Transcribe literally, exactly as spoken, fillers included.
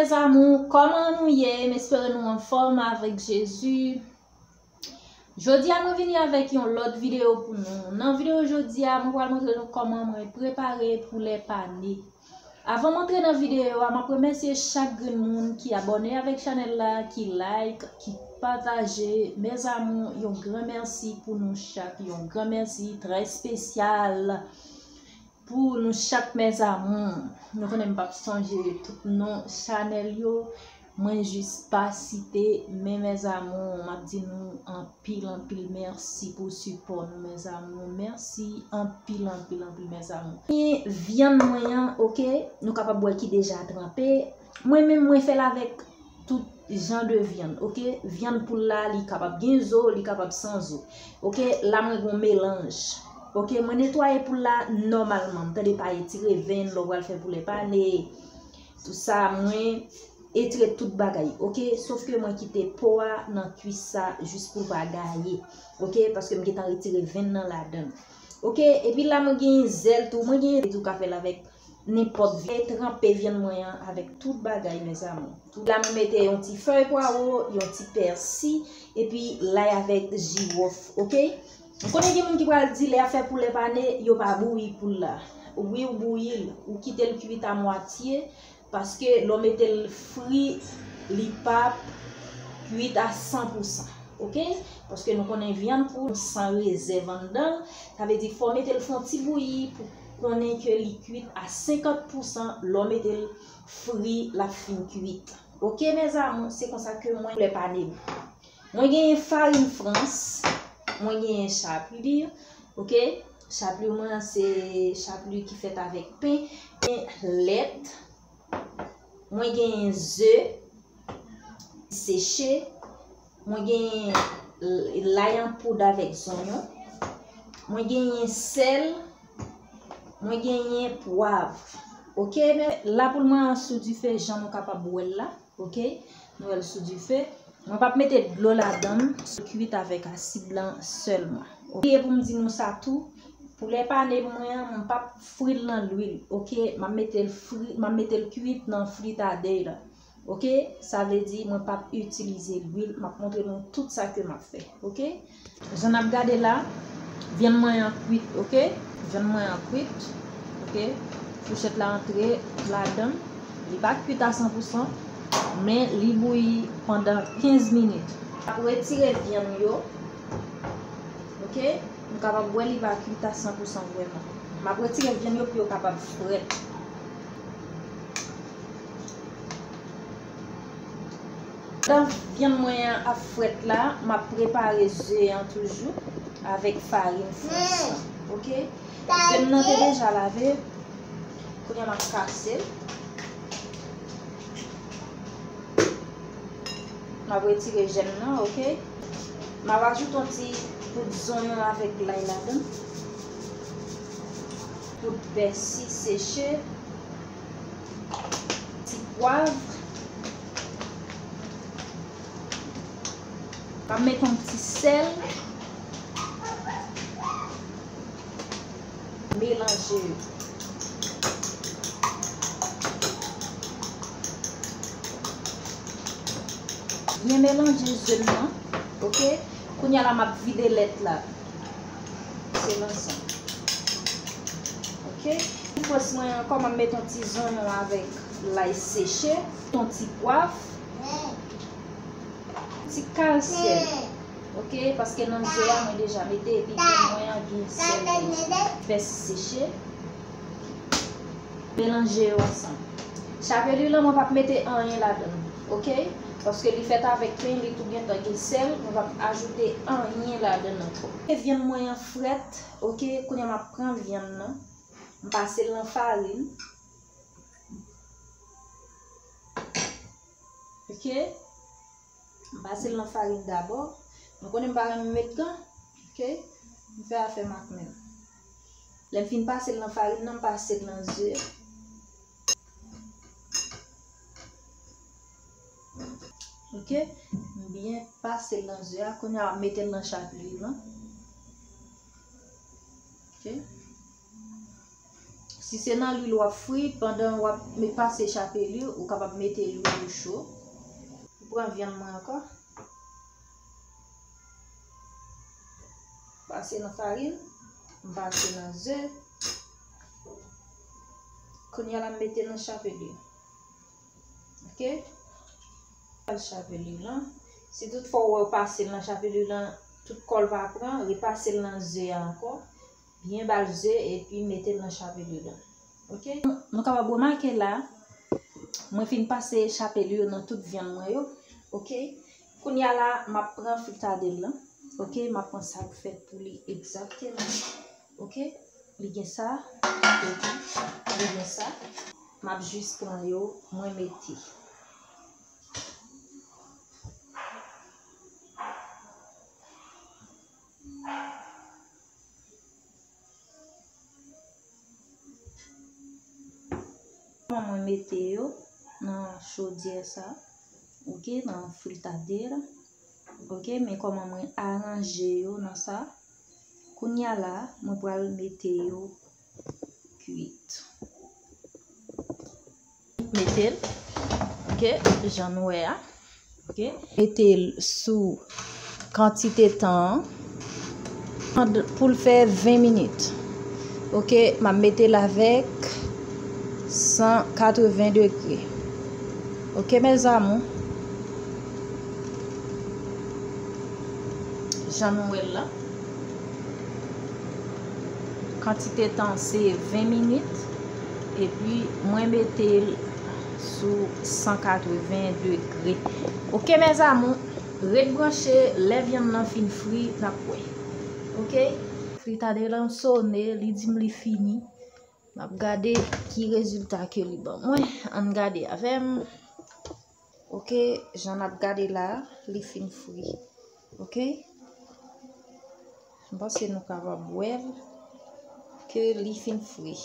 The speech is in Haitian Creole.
Mes amours, kòman nou ye? M espere nou anfòm avèk Jezi. Jodi a mwen vini avèk yon lòt videyo pou nou. Nan videyo jodi a, mwen pral montre nou kòman mwen prepare poulè pane. Avan m antre nan videyo a, m ap remèsye chak grenn moun ki abòne avèk chanèl la, ki like, ki pataje. Mes amours, yon gran mèsi pou nou chak, yon gran mèsi trè espesyal pou nou chak, mes amours. Nou konnen m p ap sonje tout non chanèl yo. Mwen jis pa site, men mes amours, m ap di nou anpil, anpil mèsi pou sipò nou, mes amours. Mèsi anpil, anpil, anpil, mes amours. E vyann mwen an, oke, nou kapab wè ki deja tranpe. Mwen menm, mwen fè l avèk tout jan de vyann, oke? Vyann poul la, li kapab gen zo, li kapab san zo. Oke, la mwen gon melanj. Oke, mwen netwaye poul la nòmalman. M tande pa etire venn, lè w pral fè poulè pane. Tout sa, mwen etire tout bagay, oke? Sof ke mwen kite po a nan kwis sa jis pou l pa gaye, oke? Paske m gentan retire venn nan ladan l. Oke, epi la mwen gen zèl tou, mwen gen tou ka fè l avèk nenpòt vyann. Tranpe vyann mwen an avèk tout bagay, mes amours. Tout la mwen mete yon ti fèy pwawo, yon ti pèsi, epi lay avèk jiwòf, oke? M konnen gen moun ki pral di lè y ap fè poulè pane, yo pa bouyi poul la. Wi, ou bouyi l, ou kite l kwit a mwatye, paske lè w mete l fri, li p ap kwit a san pou san, oke? Paske nou konnen vyann poul san rezèv anndan l, sa vle di fò w mete l fè yon ti bouyi pou konnen ke li kwit a senkant pou san, lè w mete l fri, l ap fin kwit. Oke, mes amours, se konsa ke mwen poulè pane m. Mwen genyen farin frans, mwen genyen chapli, oke? Chapli mwen an se chapli ki fèt avèk pen, gen lèt, mwen genyen ze seche, mwen genyen l-, lay an poud avèk zonyon, mwen genyen sèl, mwen genyen pwav. Oke, men lapoul mwen an sou dife jan nou kapab wè l la. Oke, nou wè l sou dife. Mwen p ap mete dlo ladan l, sou kwit avèk asid lan sèlman. Oke, pou m di nou sa tou, poulè pane mwen an, m p ap fri l nan lwil. Oke, m ap mete l fri, m ap mete l kwit nan fritadèy la. Oke, sa vle di mwen p ap itilize lwil, m ap montre nou tout sa ke m ap fè. Oke? Jan n ap gade la, vyann mwen an kwit, oke? Vyann mwen an kwit, oke? Fouchèt la antre ladan l. Li pa kwit a san pou san, men li bouyi pandan kenz minit. M ap retire vyann yo, oke? Nou kapab wè li pa kwit a san pou san vrèman. M ap retire vyann yo pou yo kapab frèt. Pandan vyann mwen an ap frèt la, m ap prepare ze an toujou avèk farin frans lan, oke? Ze m nan te deja lave, kounye a m ap kase l. M ap retire jèm nan, oke? M ap ajoute yon ti poud zonyon avèk lay ladan l. Poud pèsi seche. Ti pwav. M ap met yon ti sèl. Melanje yo. Byen melanje ze m nan, oke? Kounye a la, m ap vide lèt la. Se lansan. Oke? Pou frans mwen ankò, m ap met yon ti zonyon avèk lay seche, yon ti pwav, ti kal sèl. Oke? Paske nan ze a, mwen deja mete, epi vyann mwen an gen sèl, pèsi seche. Melanje yo ansanm. Chapelure lan, mwen p ap mete anyen ladan l, oke? Paske li fèt avèk pen, li tou gentan gen sèl, mwen p ap ajoute anyen ladan l ankò. E vyann mwen an frèt, oke? Kounye a m ap pran vyann nan, m pase l nan farin. Oke? M pase l nan farin dabò. Nou konnen m pa renmen met gan. Oke? M fè afè m ak men m. Lè m fin pase l nan farin nan, m pase l nan ze a. Oke? M byen pase l nan ze a. Kounye a, m ap mete l nan chapelure lan. Oke? Si se nan lwil w ap fri, pandan w ap me-, pase chapelure, ou kapab mete lwil ou cho. M pran vyann mwen ankò. Pase nan farin, m pase nan ze. Kounye a la, m mete nan chapelure. Ok? Al chapelure lan. Si toutfwa w wè w pase l nan chapelure lan, tout kò l pa pran, repase l nan ze a ankò. Byen ba l ze epi mete l nan chapelure lan. Ok? Nou kapab remake la, mwen fin pase chapelure nan tout vyann mwen yo. Ok? Kounye a la, m ap pran fritadèl lan. Ok? M ap pran sa k fèt pou li egzakteman. Ok? Li gen sa, epi li gen sa. M ap jis pran yo, mwen mete. Kòman mwen mete yo nan chodyè sa, ok, nan fritadera, ok, men kòman mwen aranje yo nan sa. Kounye a la, mwen pral mete yo kwit. Mete l, ok, jan nou wè a. Ok, mete l sou kantite tan an pou l fè ven minit. Ok, m ap mete l avèk san katreven degre. Ok, mes amours. Jan nou wè l la. Kantite tan se ven minit. Epi mwen mete l sou san katreven degre. Ok, mes amours, ret branche, lè vyann nan fin fri, n ap wè. Ok? Fritadè lan sone, li di m li fini. M ap gade ki rezilta ke li ban mwen. Ann gade avè m. Ok, jan n ap gade la, li fin fri. Ok? M panse nou kapab wè l ke li fin fri.